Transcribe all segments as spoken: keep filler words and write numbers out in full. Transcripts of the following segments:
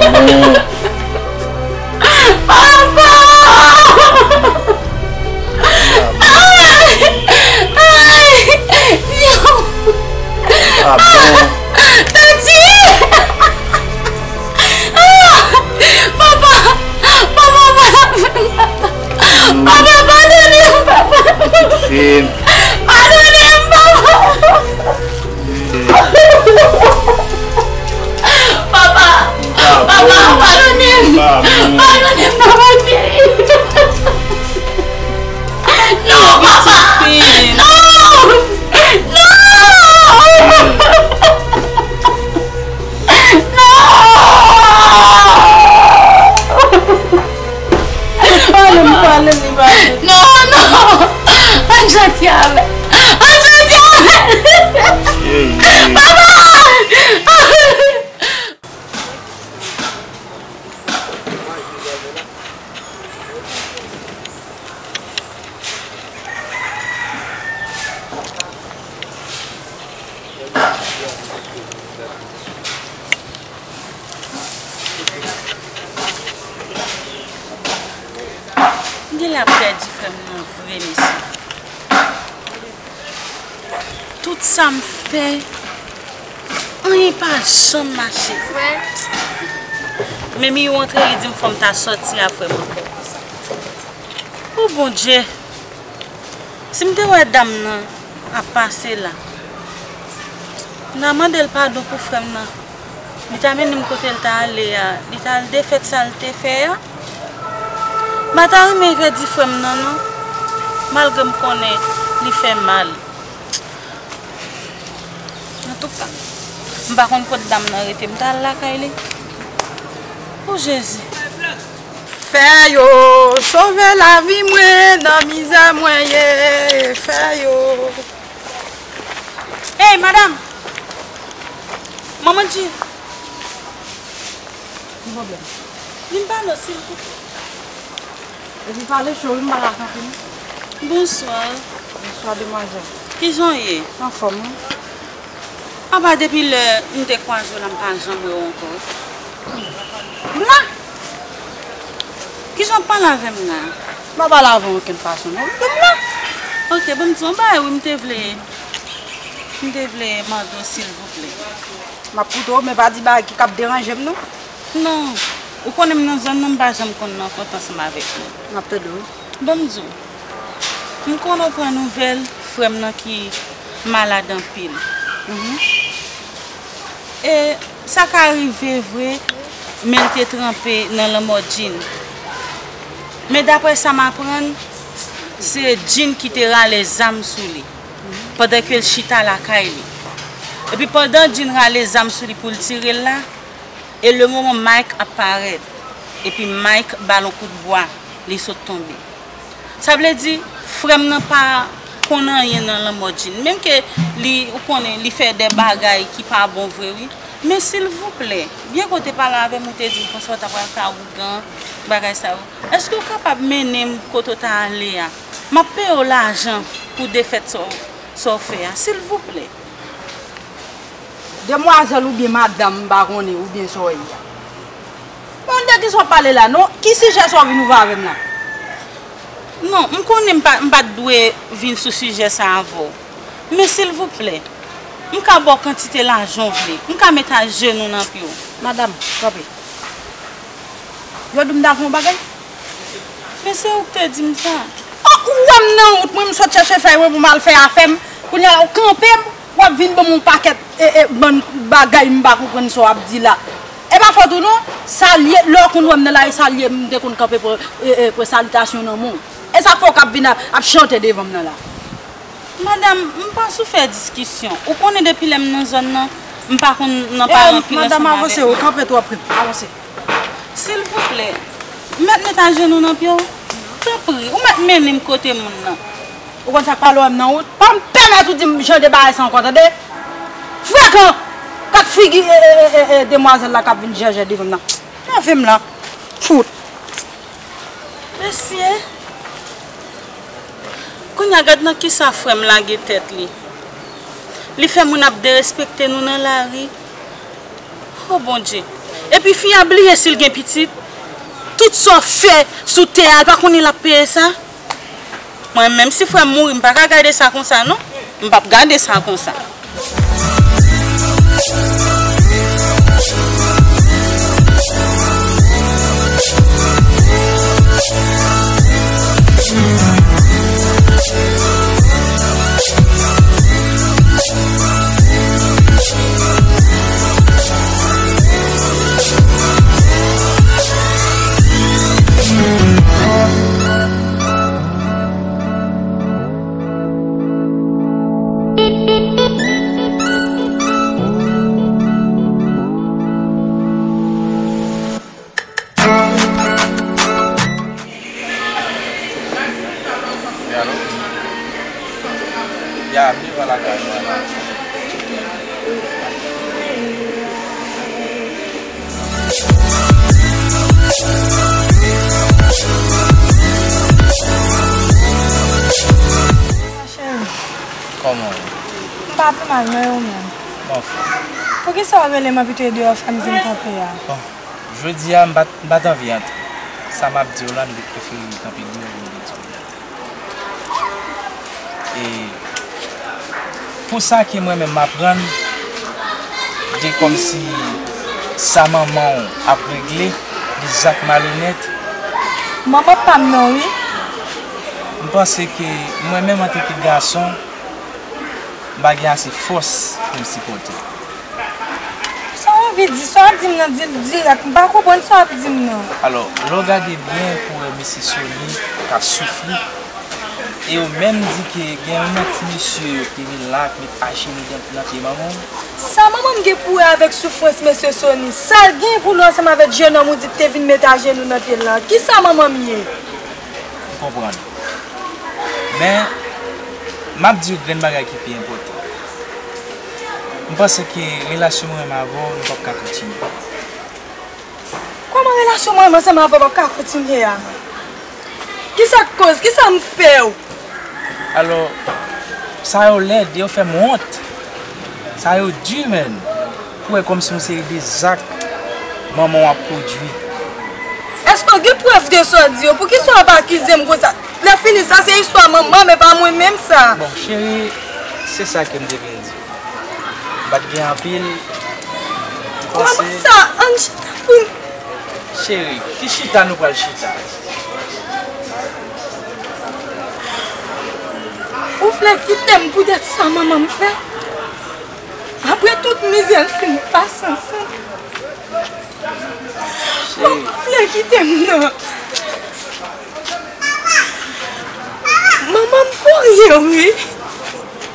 Papa! Ay! Ay! Yo! Ah bon? Tati! Ah! Papa! Papa, papa! Papa, padone m, papa! Pitit fi m. Padone m, papa! Papa! Papa, padone m! Padone m, papa cheri! Non, papa! Non! Non! Non! Pale m, pale m, pale m. Non, non! Ann janti avè l! Ann janti avè l! Papa! M genlè ap pèdi frè m nan vre, mesye. Tout sa m fè, anyen pa janm mache. Men Miyou antre, li di m fò m ta sòti a frè m ankò. O Bondye, si m te wè dam nan ap pase la, m ta mande l padon pou frè m nan. Li ta mennen m kote l ta ale a, li t al defèt sa l te fè a. M pa ta renmen pèdi frè m nan non, malgre m konnen li fè mal. Antouka, m pa konn kot dam nan rete, m t al lakay li. O Jezi! Fè yo sove lavi mwen nan mizè mwen ye, fè yo. Ey, madanm! Manman Dji! Ki pwoblèm? Vin pale w, silvouplè. Epi pale cho wi, m pa ka kanpe non. Bonswa. Bonswa, demwazèl. Kijan w ye? Anfòm wi. Apa depi lè m te kwaze w la, m pa janm wè w ankò. M la! Kijan w ap pale avè m la? M pa pale avè w okenn fason non. M la! Ok, ban m di w yon bagay wi, m te vle, m te vle mande w silvouplè. M ap koute w, men pa di bagay ki k ap deranje m non. Non, ou konnen m nan zòn nan, m pa janm konn nan kont ansanm avèk nou. M ap tande w. Ban m di w, m konnen w pran nouvèl frè m nan ki malad anpil. Mhm. E sa ka rive vre, men l te tranpe nan lanmò Djin. Men daprè sa m aprann, se Djin ki te rale zam sou li, pandan ke l chita lakay li. Epi pandan Djin rale zam sou li pou l tire l la, e le moman Mike ap parèt, epi Mike ba l yon kout bwa, li sot tonbe. Sa vle di, frè m nan pa konn anyen nan lanmò Djin. Menm ke li, ou konnen, li fè de bagay ki pa bon vre, wi. Men silvouplè, byen ke w te pale avè m, ou te di m konsa w ta pral fè ougan, bagay sa yo. Èske w kapab mennen m kote w ta ale a? M ap peye w lajan pou defèt sa w, sa w fè a, silvouplè. Demwazèl oubyen madanm, m pa konnen, oubyen sa w ye a. Bon, de kisa w ap pale la, non? Ki sijè sa w vin ouvè avè m la? Non, m konnen m pa, m pa t dwe vin sou sijè sa avè w. Men silvouplè, m ka ba w kantite lajan w vle. M ka met ajenou nan pye w. Madanm, kanpe. Yo di w m t al fè yon bagay? Men se ou k te di m sa. Oh, ou wè m nan wout mwen, m sot chèche fèy mwen pou m al fè afè m. Kounye a la, ou kanpe m, w ap vin ban m yon pakèt, e, e, bann bagay m pa konprann sa w ap di la. E pa fòt ou non, salye, lè w konn wè m nan lari, salye m, m te konn kanpe pran, e, e, pran salitasyon nan men w. E sa k fè w k ap vin ap, ap chante devan m nan la. Madanm, m pa sou fè diskisyon. Ou konnen depi lè m nan zòn nan, m pa konn nan pale anpil ansanm avèk moun. Madanm, avanse, ou kanpe twò pre. Avanse. Silvouplè, m mèt met ajenou nan pye w? Tanpri, ou mèt mennen m kote moun nan. Ou konn sa k pale w nan wout? Pa m pèmèt ou di m jan de bagay sa ankò, tande? Frekan! Gad figi, e, e, e, e, e, demwazèl la k ap vin jèjè devan m nan. Lave m la. Fout. Mesye, kounye a gad nan kisa frè m lage tèt li. Li fè moun ap derespekte nou nan lari. O Bondye, Epi fi a bliye si l gen pitit. Tout sa w fè sou tè a, l pa konnen l ap peye sa? Mwen menm, si frè m mouri, m pa ka gade sa konsa, non. M p ap gade sa konsa. Wi, alo? Ya, m devan lakay mwen la. Cheri. Kòman w ye? M pa pi mal, non, e ou menm? Mwen anfòm. Poukisa w rele m anpi w te deyò fè m vin kanpe a? Bon, jodi a, m pa t, m pa t anvi antre. Sa m ap di w la, m te prefere kanpe deyò pou m te di w. E pou sa ke mwen menm m aprann de kòmsi sa manman w ap regle, de zak malonèt. Manman pa m non, wi. M panse ke mwen menm antanke gason, m pa gen ase fòs pou m sipòte. Sa w anvi di? Sa w ap di m nan, di l dirèk. M pa konprann sa w ap di m nan. Alò, lè w gade byen pou w wè mesye Sony k ap soufri, e w menm di ke gen youn nan ti mesye yo te vin la, k met ajenou nan, nan pye manman w. Sa manman m gen pou wè avèk soufrans mesye Sony? Sa l gen pou l wè ansanm avèk jennonm ou di k te vin met ajenou nan pye l lan? Kisa manman m ye? M konprann. Men, m ap di w grenn bagay ki pi enpòtan. M panse ke relasyon mwen menm avè w, nou p ap ka kontinye. Kòman relasyon mwen menm ansanm avè w p ap ka kontinye a? Kisa k koz? Kisa m fè w? Alò, sa yo lèd, yo fè m wont. Sa yo di, menn. Pou wè kòmsi yon seri de zak manman w ap pwodui. Èske w gen prèv de sa w di yo? Poukisa w ap akize m konsa? Lè fini, sa se istwa manman m, e pa mwen menm sa. Bon, cheri, se sa ke m te vin di. M pa t gen anpil. M panse. Kòman sa? Ann chita pou n. Cheri, ki chita nou pral chita? Ou vle kite m poutèt sa manman m fè? Apre tout mizè n fin pase ansanm. Cheri. Ou vle kite m non. Manman m kouri wi.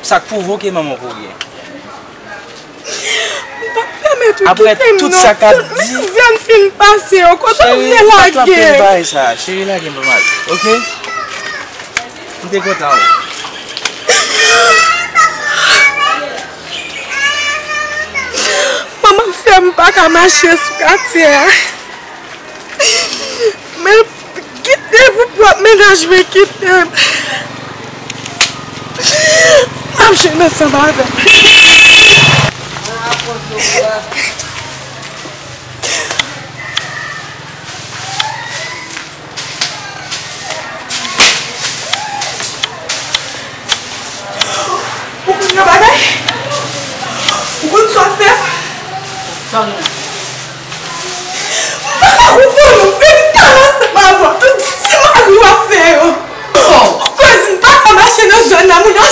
Sa k pwovoke manman w kouri? M p ap pèmèt ou kite m non. Apre tout sa k ap di. Tout mizè n fin pase yo, kote w vle lage? Cheri, pa t ap fè m bagay sa. Cheri, lage m pa mal, oke? M te kontan wi. Manman m fè m pa ka mache sou katye a. Men kite pou pwòp mennaj mwen kite m. M ap jwenn ansanm avè l. Ou konn yon bagay? Ou konn sa w fè? Sa w gen la? M pa ka konprann ou, se m t al ansanm avè w, tout ti mari w ap fè yo. Bon. Koz m pa ka mache nan zòn nan, moun yo